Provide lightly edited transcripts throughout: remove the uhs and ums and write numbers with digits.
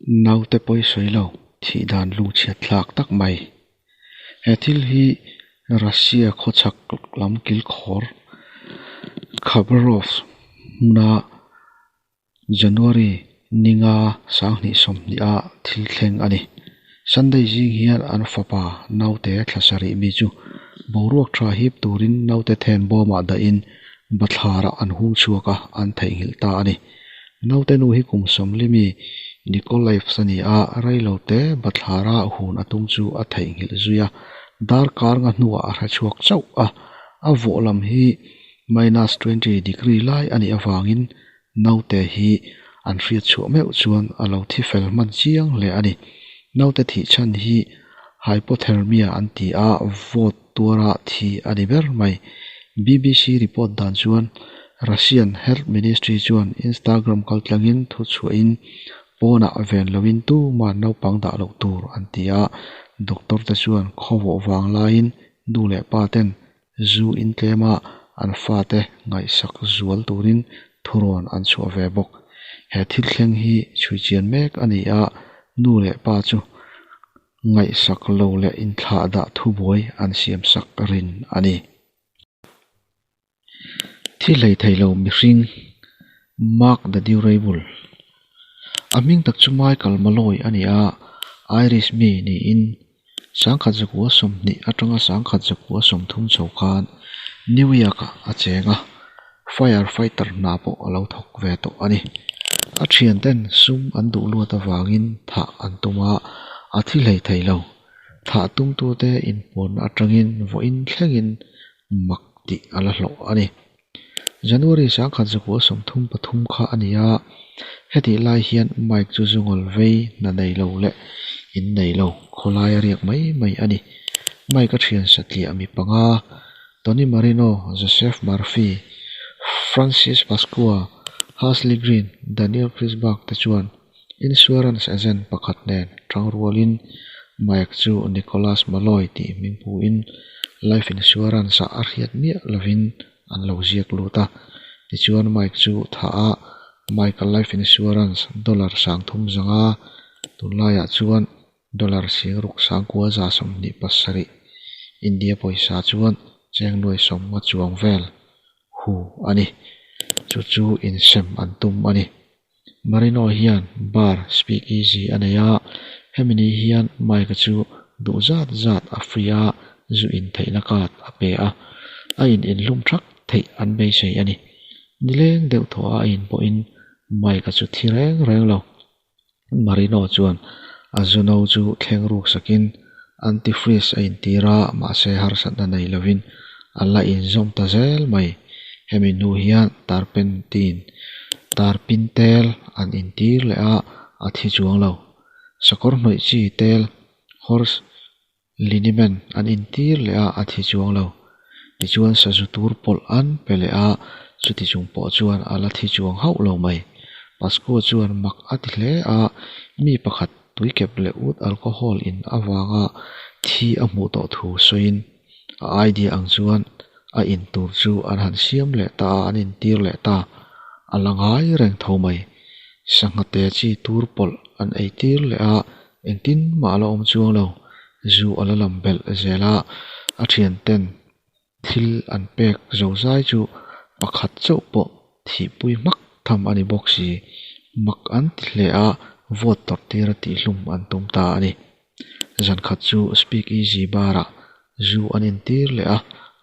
Naute pawi sawi lo thih dan lungchhiat thlak tak mai. He thil hi Russia khawchhak lam kilkhawr Khabarovsk hmuna January ninga 2020 a thil thleng a ni. Sunday zing hian an fapa naute thla sarih mi chu boruak tha hip turin naute then bawmah dahin bathlarah an hung chhuak a, an theihnghilh ta a ni. Naute nu hi kum 40 mi Nikolaevs a ni a, reilo te bathlara hun a tum chu a theihnghilh zui a, darkar nga hnuah a hre chhuak chauh a, a vawh lam hi minus 20 degree lai a nih avangin naute hi an hriat chhuah meuh chuan a lo thi fel hman chiang hle a ni. Naute thih chhan hi hypothermia an ti a, vawt tuara thi a ni ber mai. BBC report dan chuan Russian Health Ministry chuan Instagram kaltlangin thu chhuahin pawnah ven loin tuman naupang dah loh tur an ti a, doctor te chuan khawvawh vang laiin nu leh pa ten zu in tlema an fate ngaihsak zual turin thurawn an chhuah ve bawk. He thil thleng hi chhui chian mek a ni a, nu leh pa chu ngaihsak lo leh inthlah dah thubuai an siam sak rin a ni. Thi hlei thei lo mihring Mark the Durable. A hming tak chu Michael Malloy a ni a, Irish mi niin 1920 atanga 1930 chho khan New York-ah a cheng a, firefighter hna pawh a lo thawk ve tawh a ni. A thian ten sum an duh luat avangin thah an tum a, a thi hlei thei lo. Thah tumtute inpuanna atangin vawiin thlengin mak tih a la hlawh a ni. January 1933 kha a ni a, hetih lai hian Mike chu zungawl vei hna nei lo leh in nei lo khawlai a riak mai mai a ni. Mike a thian satliah mi panga Tony Marino, Joseph Murphy, Francis Pasqua, Hasley Green, Daniel Christbach te chuan insurance agent pakhat nen tangrualin Mike chu Nicholas Malloy tih hming phuin life insurance ah a hriat miah lovin an lo ziak lut a. Tichuan Mike chu tha a, Mike a life insurance dollar 350 tunlaiah chuan dollar 61,927 India pawisa chuan cheng nuai sawm nga chuang vel hu a ni. Chu chu insem an tum a ni. Marino hian bar speakeasy a nei a, hemi ni hian Mike chu duh zat zat a free a, zu in theihna card a pe a, a in inhlum thak theih an beisei a ni. Nileng deuh thaw a in pawhin Mike chu thi reng reng lo. Marino chuan a zu no chu thleng ruk sakin antifreeze a intir a, mahse harsatna nei lovin a la inzawm ta zel mai. Hemi hnu hian tarpentin tarpin tel an intir leh a, a thi chuang lo. Sakawr hnawih chi tel horse liniment an intir leh a, a thi chuang lo. Tichuan sazu tur pawlh an pe leh a, chuti chung pawh chuan a la thi chuang hauh lo mai. Pasqua chuan mak a ti hle a, mi pakhat tuikep leh ut alcohol in awanga thi a hmuh tawh thu sawiin a idea ang chuan a in tur chu an han siam leh ta a, an intir leh ta. A la ngai reng tho mai. Sangha te chi tur pawlh an ei tir leh a, engtin mah a la awm chuang lo. Zu a la lam belh zel a, a thian ten thil an pek zo zai chu pakhat chauh pawh thihpui hmak tham a ni bawk si. Mak an ti hle a, vawt tawrh tir a tihhlum an tum ta a ni. Zan khat chu speakeasy bar-ah zu an intir leh a,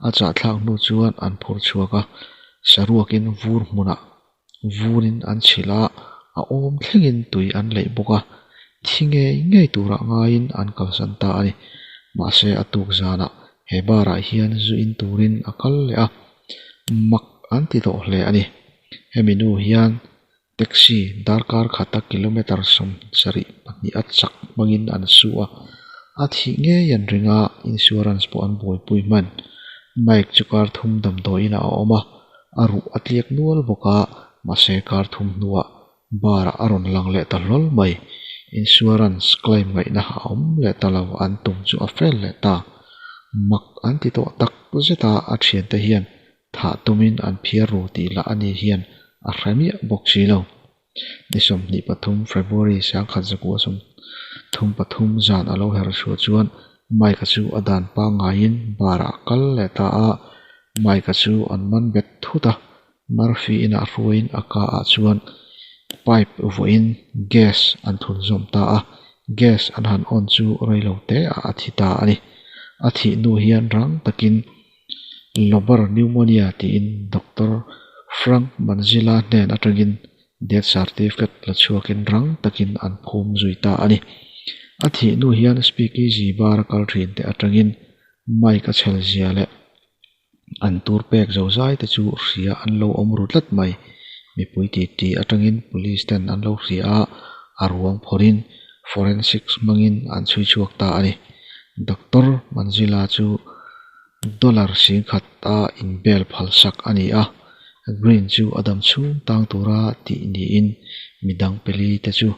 a chahthlak hnu chuan an phur chhuak a, saruakin vur hmunah vurin an chhilh a, a awm thlengin tui an leih bawk a, thi ngei ngei turah ngaiin an kalsan ta a ni. Mahse a tuk zanah he bar-ah hian zu in turin a kal leh a, mak an ti tawh hle a ni. Hemi nu hian taxi darkar khata kilometer 72 a chak hmangin an su a, a thih ngei an ring a, insurance pawh an buaipui hman. Mike chu kar thum damdawiin a awm a, a ruh a tliak nual bawk a, mahse kar thum hnuah bar-ah a rawn lang leh ta hlawl mai. Insurance claim ngaihna a awm leh ta lo, an tum chu a fel leh ta. Mak an ti tawh tak zet a, a thian te hian thah tumin an phiar ru tih lah ani hian a hre miah bawk si lo. Ni 23 February 1933 zan a lo her chhuah chuan Mike-a chu a dan pangngaiin bar ah a kal leh ta a. Mike-a chu an man bet thut a, Murphy inah hruaiin a ka ah chuan pipe vuahin gas an thun zawm ta a. Gas an han on chu reilo te ah a thi ta a ni. A thih hnu hian rang takin Lobar pneumonia tiin Doctor Frank Manzila hnen atangin death certificate la chhuakin rang takin an phum zui ta a ni. A thih hnu hian speakeasy bar a kal thin te atangin Mike a chhel zia leh an tur pek zo zai te chu hria an lo awm ru tlat mai. Mipui titi atangin police ten an lo hria a, a ruang phawrhin forensics hmangin an chhui chhuak ta a ni. Doctor Manzila chu dollar 10,000 a inbel phal sak a ni a. Green chu a dam chhung tang tura tih niin midang pali te chu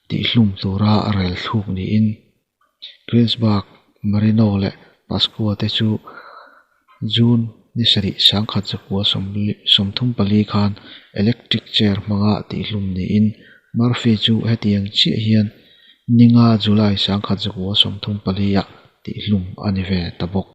tihhlum tura rel thluk niin Greensburg, Marino leh Pasqua te chu June ni 7 1934 khan electric chair hmanga tihhlum niin Murphy chu hetiang chiah hian ninga July 1934 ah tihhlum a ni ve ta bawk.